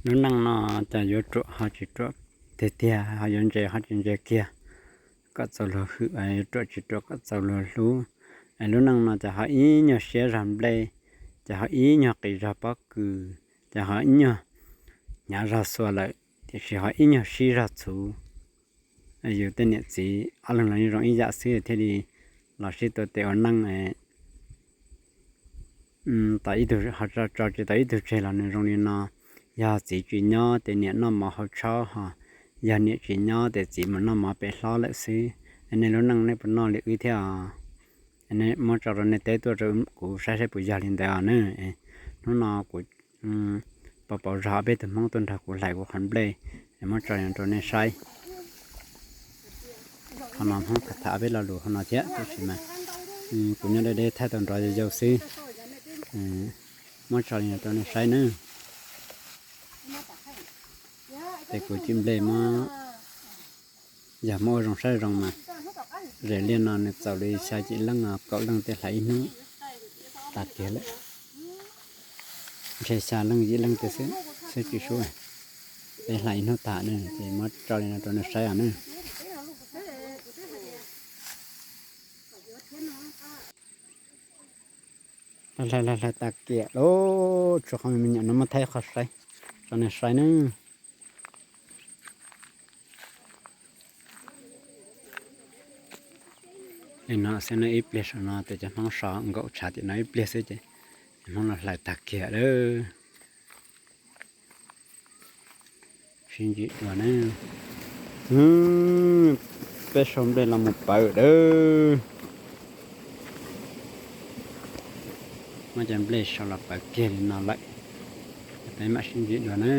Lub neej no ces yuav ruam ho tsis ruam tiag tiag, ho yuav ntse ho tsis ntse kiag, kom txaus luag hwm, yuav ruam tsis ruam kom txaus luag hlub. Lub neej no ces ho ib nyuag siab zog nplej, ces ho ib nyuag qis zog pob kws, ces ho ib nyuag hnyav zog xuas lawm, tiam sis ho ib nyuag sib zog txhuv. Yus tej niam txiv ob leeg los zoo ib yam xwb thiaj li los sib tua tes ua neej. Tau ib tug ho tso tsis tau ib tug tseg los nws zoo li no. Yog txiv tsis nyob ces niam noj mov hauv tshoob, ho yog niam tsis nyob ces txiv mus noj mov pem hlob lawm xwb. Nej lub neej nej puas noj li wb thiab? Nej muab tso rau nej teb tuaj rau kuv saib saib puas yog li ntawd os na. Hnub no kuv pom pom zog ob peb tug Hmoob tuaj nrog kuv hlais kuv qhov nplej, muab tso rau nej saib. Qhov no Hmoob tham tham ob peb lo lus qhov no thiab, tab sis mas kuv nyob deb deb thaij tau nrov yau yau xwb. Muab tso li no rau nej saib nawb. Ces kuv cim nplej muab, yog muab ua zoo saib zoo mas, zem liaj no nws txaus li xya yim leej kaum leej tej hlais ib hnub tas kiag lawm. Ntshe xya leej yim leej tej xwb, xwb tsis sub, peb hlais ib hnub tas na, ces muab tso li no rau nej saib os na. Hlais hlais hlais tas kiag lawm, tshuav qhov me me nyuam no muab thaij qhov saib, tso nej saib nawb. Li no xwb no, ib pliag saum no ces cov Hmoob so nkaum tshav tim no ib pliag xwb ces cov Hmoob no hlais tag kiag lawm. Sib ntsib dua na. Peb sau nplej los mus pawv dawb. Muab cov nplej sau los pawv kiag li no lawm, peb mam sib ntsib dua na.